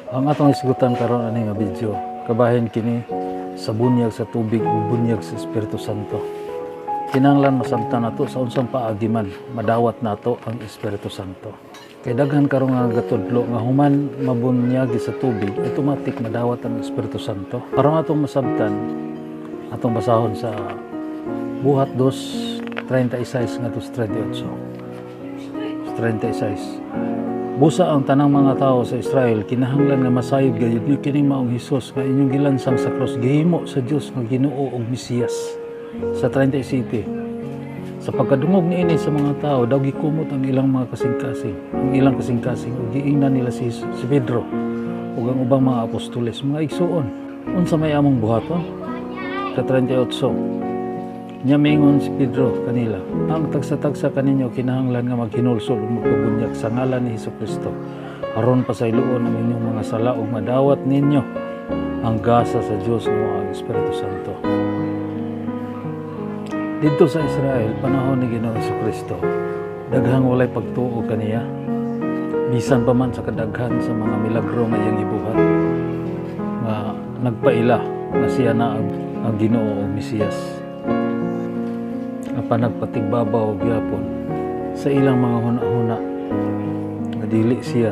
Ang atong isgutan karon ani nga video, kabahin kini sa bunyag sa tubig ug bunyag sa Espiritu Santo. Kinahanglan masabtan nato sa unsang paagi man madawat nato ang Espiritu Santo. Kay daghan karon nga gatudlo nga human mabunyag sa tubig, automatic madawat ang Espiritu Santo. Aron atong masabtan, atong basahon sa Buhat 2:36 ngadto sa 38. 36. Busa ang tanang mga tao sa Israel kinahanglan nga masayod gayud nga kining maong Hesus nga inyong gilansang sa krus, gihimo sa Dios nga Ginoo ug Mesiyas. Sa 37. Sa pagkadungog niini sa mga tao, daw gikumot ang ilang mga kasing-kasing, ang ilang kasing-kasing, ug giingnan nila si Pedro ug ang ubang mga apostoles, "Mga igsuon, unsa may among buhaton?" Sa 38. Nya mingon si Pedro kanila, "Ang tagsa-tagsa kaninyo kinahanglan nga maghinulsol ug magpabunyag sa ngalan ni Hesukristo aron pasayloon ang inyong mga sala ug madawat ninyo ang gasa sa Dios nga mao ang Espiritu Santo." Didto sa Israel, panahon ni Ginoong Kristo, daghang walay pagtuo kaniya. Bisan pa man sa kadaghan sa mga milagro nga iyang gibuhat nga nagpaila na siya na ang Ginoo o Mesiyas. Apan nagpatigbabaw gyapon sa ilang mga huna-huna nga dili siya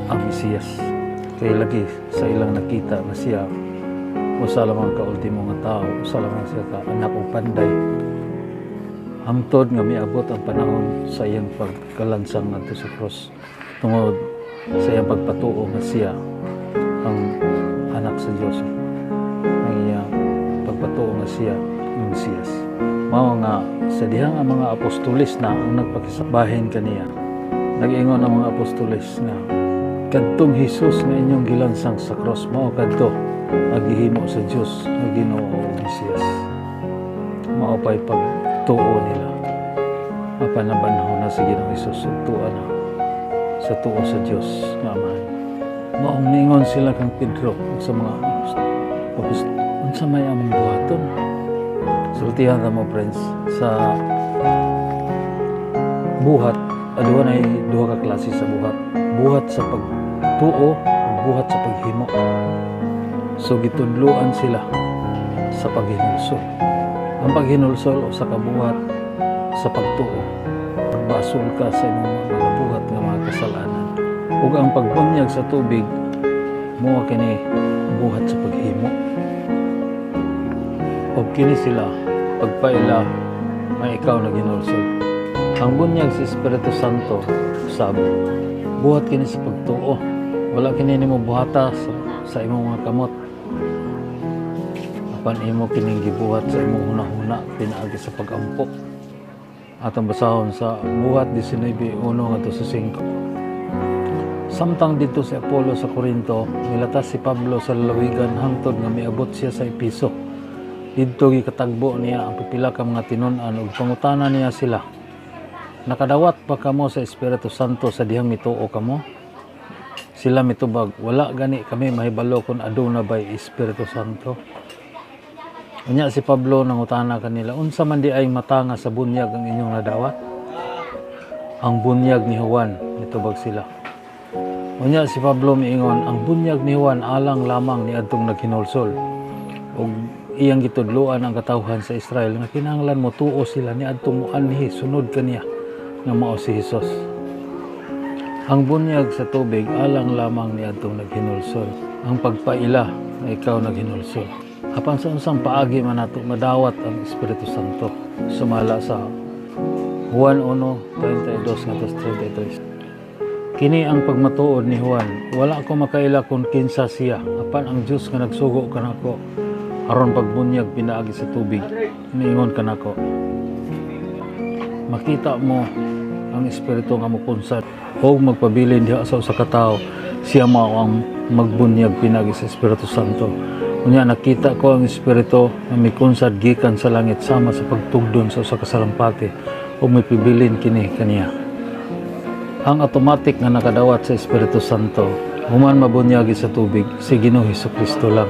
ang Mesiyas. Kay lagi sa ilang nakita na siya usa lamang ka ultimo nga tao, usa lamang siya ka anak og panday. Hangtod nga miabot ang panahon sa iyang pagkalansang ngadto sa cross tungod sa iyang pagpatuo nga siya ang anak sa Dios. Ang iyang pagpatuo nga siya ang Mesiyas. Mao nga sa dihang ang mga apostoles na ang nagpakisabahin kaniya. Nag-ingon ang mga apostoles nga kadtong Hesus nga inyong gilansang sa cross, mao kadto ang gihimo sa Dios nga Ginoo ug Mesiyas. Mao pa'y pagtuo nila. Apan nabanhaw na si Ginoong Hesus ug tuwa na sa tuo sa Dios nga Amahan. Maong niingon sila kang Pedro ug sa mga apostol, "Unsa may among buhaton?" Sultihan ta mo, friends, sa buhat, aduna nay duha ka klase sa buhat. Buhat sa pagtuo ug buhat sa paghimo. So gitudloan sila sa paghinulsol. Ang paghinulsol usa ka buhat sa pagtuo. Pagbasol ka sa imong mga buhat nga mga kasalanan. Ug ang pagbunyag sa tubig, mao kini buhat sa paghimo. Ug kini sila pagpaila may ikaw na ginulsol. Ang bunyag sa Espiritu Santo sab buhat kini sa pagtuo. Wala kini nimo buhata sa imong mga kamot. Apan imo kining gibuhat sa imong hunahuna pinaagi sa pagampo. Atong basahon sa Buhat 19:1 ngadto sa 5. Samtang didto si Apollo sa Corinto, milatas si Pablo sa lalawigan hangtod nga miabot siya sa Epeso. Didto gikatagbo niya ang pipila ka mga tinun-an ug pangutana niya sila, "Nakadawat pa kamo sa Espiritu Santo sa dihang mituo kamo?" Sila mitubag, "Wala gani kami mahibalo kung aduna bay Espiritu Santo." Unya si Pablo nangutana kanila, "Unsa man diay matanga sa bunyag ang inyong nadawat?" "Ang bunyag ni Juan," mitubag sila. Unya si Pablo miingon, "Ang bunyag ni Juan alang lamang ni adtong naghinulsol ug iyang gitudloan ang katawhan sa Israel nga kinahanglan mo tuo sila ni adtong muanhi sunod kaniya nga mao si Hesus." Ang bunyag sa tubig alang lamang ni adtong naghinulsol. Ang pagpaila na ikaw naghinulsol. Apan sa unsang paagi man nato madawat ang Espiritu Santo? Sumala sa Juan 1:32 ngadto sa 33. Kini ang pagmatuod ni Juan, "Wala ko makaila kung kinsa siya, apan ang Dios nga nagsugo kanako aron pagbunyag pinaagi sa tubig, niingon kanako, 'Makita mo ang Espiritu nga mukunsad o magpabilin diha sa usa ka tawo, siya mao ang magbunyag pinaagi sa Espiritu Santo.' Unya nakita ko ang Espiritu nga mikunsad gikan sa langit sama sa pagtugdon sa usa ka salampati ug mipibilin kini kaniya." Ang automatic nga nakadawat sa Espiritu Santo human mabunyagi sa tubig, si Ginoo Kristo lang.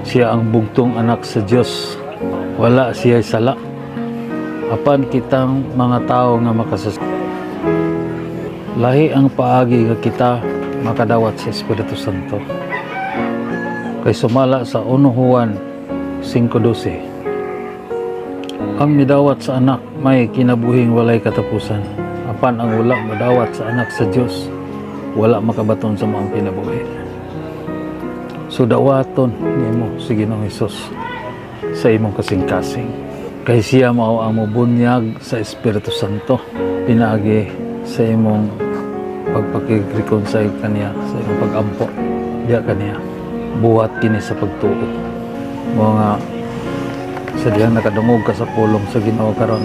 Siya ang bugtong anak sa Dios. Wala siya sala. Apan kitang mga tao nga makasas, lahi ang paagi nga kita Makadawat sa Espiritu Santo. Kay sumala sa 1 Juan 5:12, ang midawat sa Anak may kinabuhing walay katapusan. Apan ang wala madawat sa Anak sa Dios, wala makabaton sa maong kinabuhi. So dawaton nimo si Ginoong Hesus sa imong kasing-kasing. Kay siya mao ang mobunyag sa Espiritu Santo pinaagi sa imong pagpakig-reconcile kaniya, sa imong pagampo diya kaniya. Buhat kini sa pagtuo. Mga sa dihang nakadungog ka sa pulong sa Ginoo karon,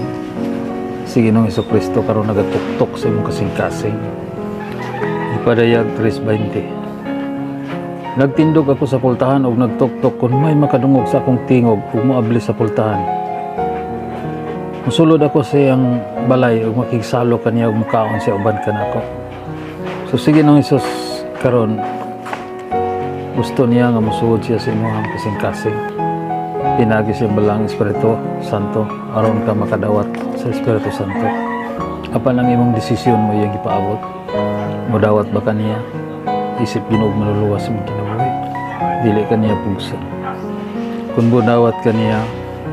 si Ginoong Kristo karon nagatuktok sa imong kasing-kasing. Ipadayag 3:20. Nagtindog ako sa pultahan ug nagtuktok. Kung may makadungog sa akong tingog ug moabli sa pultahan, musulod ako sa iyang balay ug makigsalo kaniya ug mukaon siya uban kanako. So si Ginoong Hesus karon, gusto niya nga mosulod siya sa imong kasing-kasing pinaagi sa Balaang Espiritu Santo, aron ka makadawat sa Espiritu Santo. Apan ang imong desisyon mo iyang ipaabot. Modawat ba kaniya isip Ginoo manluluwas sa imong kinabuhi? Dili kaniya pugsa. Kung budawat kaniya,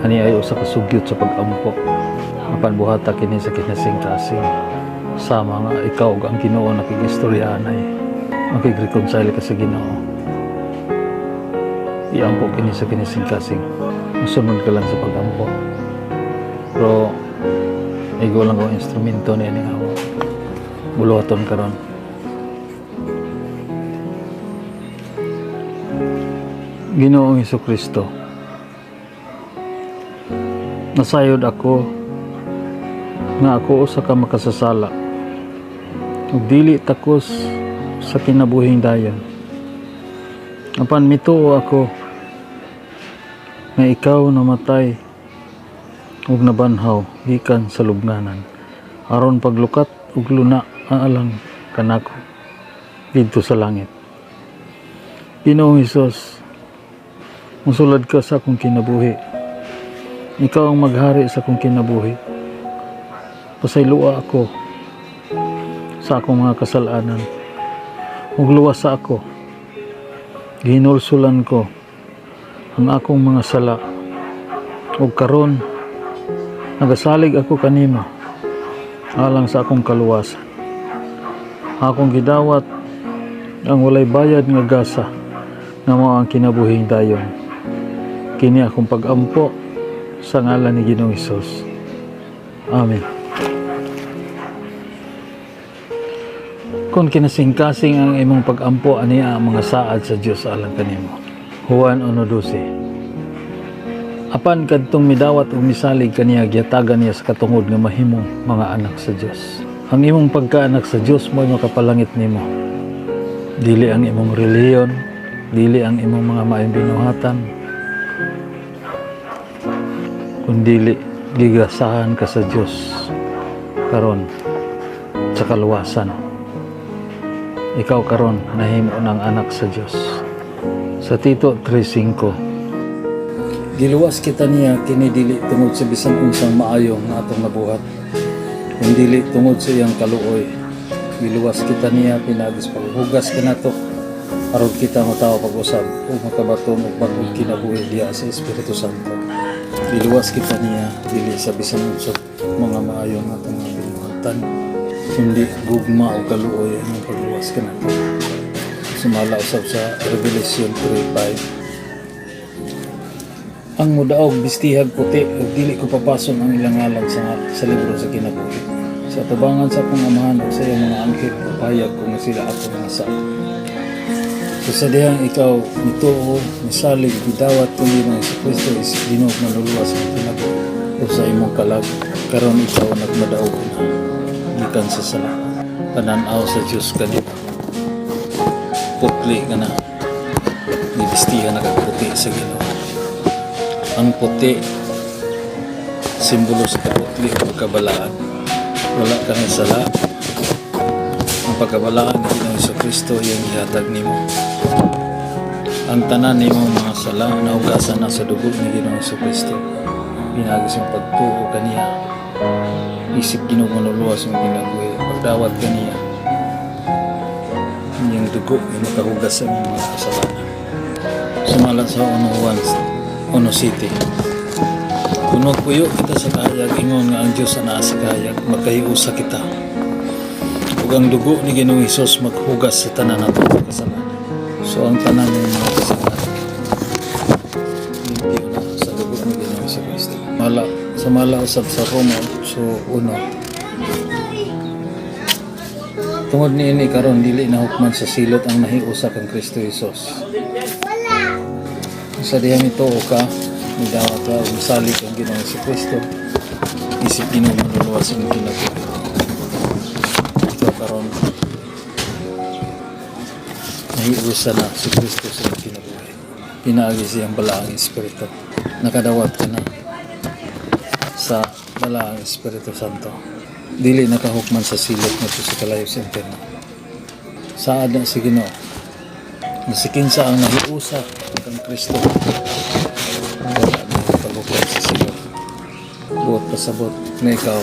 ani ay usa ka sugyot sa pag-ampo. Apan buhata kini sa kinasing-kasing, sama nga ikaw ug ang Ginoo nakig-istorya anay, makig-reconcile ka sa Ginoo. Iampo kini sa kinasing-kasing. Musunod ka lang sa pag-ampo, pero igo lang ko instrumento ni nga ako buluhaton karon. Ginoong Kristo, nasayod ako nga ako usa ka makasasala ug dili takos sa kinabuhing dayon. Apan mituo ako nga ikaw namatay ug nabanhaw gikan sa lubnganan aron paglukat ug luna alang kanako didto sa langit. Ginoong Hesus, musulod ka sa akong kinabuhi. Ikaw ang maghari sa akong kinabuhi. Pasayloa ako sa akong mga kasalanan ug luwas sa ako. Gihinulsulan ko ang akong mga sala ug karon nagasalig ako kanimo alang sa akong kaluwasan. Akong gidawat ang walay bayad nga gasa nga mao ang kinabuhing dayon. Kini akong pag-ampo sa ngalan ni Ginoong Hesus. Amen. Kung kinasingkasing ang imong pag-ampo, ani ang mga saad sa Dios alang kanimo. Juan 1:12. Apan kadtong midawat ug misalig kaniya, gihatagan niya sa katungod nga mahimong mga anak sa Dios. Ang imong pagkaanak sa Dios mo'y makapalangit nimo. Dili ang imong relihiyon, dili ang imong mga maayong binuhatan, kundili gigasahan ka sa Dios karon sa kaluwasan. Ikaw karon nahimo ng anak sa Dios. Sa Tito 3:5, giluwas kita niya kini dili tungod sa bisan unsang maayo nga atong nabuhat, kundili tungod sa iyang kaluoy. Giluwas kita niya pinaagi sa paghugas kanato aron kita matawo pag-usab ug makabaton og bag-ong kinabuhi diha sa Espiritu Santo. Giluwas kita niya dili sa bisan unsa mga maayo nga atong mga binuhatan, kundi gugma o kaluoy ang pagluwas kanato. Sumala usab sa Revelation 3:5, ang mudaog bistihag puti ug dili ko papason ang ilang ngalan sa libro sa kinabuhi. Sa tubangan sa akong Amahan ug sa iyang mga anghel, pahayag ko nga sila akong mga saad. So sa dihang ikaw mituo, misalig, gidawat kung Ginoong Kristo is Ginoo manluluwas sa kinabuhi o sa imong kalag, karon ikaw nagmadaog na gikan sa sala. Panan-aw sa Dios kanimo, putli ka na, gibistihan na kag puti sa Ginoo. Ang puti, simbolo sa kaputli o pagkabalaan. Wala ka ng sala. Ang pagkabalaan ni Ginoong Kristo iyang gihatag nimo. Ang tanan nimong mga sala nahugasan na sa dugo ni Ginoong Kristo. Pinaagi sa pagtuo kaniya. Isip Ginoo manluluwas ng kinabuhi. Pagdawat kaniya. Iyang dugo nga makahugas sa imong mga kasalanan. Sumala sa 1 Juan 1:7. Kung magpuyo kita sa kahayag, ingon nga ang Diyos anaa sa kahayag, magkahiusa kita. Ug ang dugo ni Ginoong Hesus maghugas sa tanan nato mga kasalanan. So ang tanan ng mga kasalanan, limpyo na sa dugo ni Ginoong Hesus Kristo. Mala, sumala usab sa Roma 8:1. Tungod niini karon dili na hukman sa silot ang nahiusa kang Kristo Hesus. Sa diha mituo ka, midawat ka, ug misalig ang Ginoong Hesus Kristo, isip Ginoo manluluwas sa imong kinabuhi. Ikaw karon nahiusa na si Kristo sa imong kinabuhi. Pinaagi sa iyang Balaang Espiritu. Nakadawat ka na sa Balaang Espiritu Santo. Dili nakahukman sa silot ngadto sa kalayo sa impyerno. Saad na si Ginoo na si kinsa ang nahiusa kang Kristo, wala na paghukom sa silot. Buot pasabot na ikaw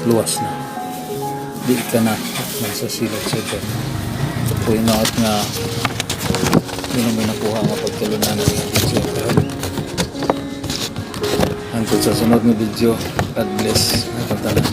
luwas na. Di ka na hukman sa silot sa impyerno. Hinaot nga yun ang may nakuha nga pagtulunan ng video karon. Hangtod sa sunod nga video, God bless atong tanan.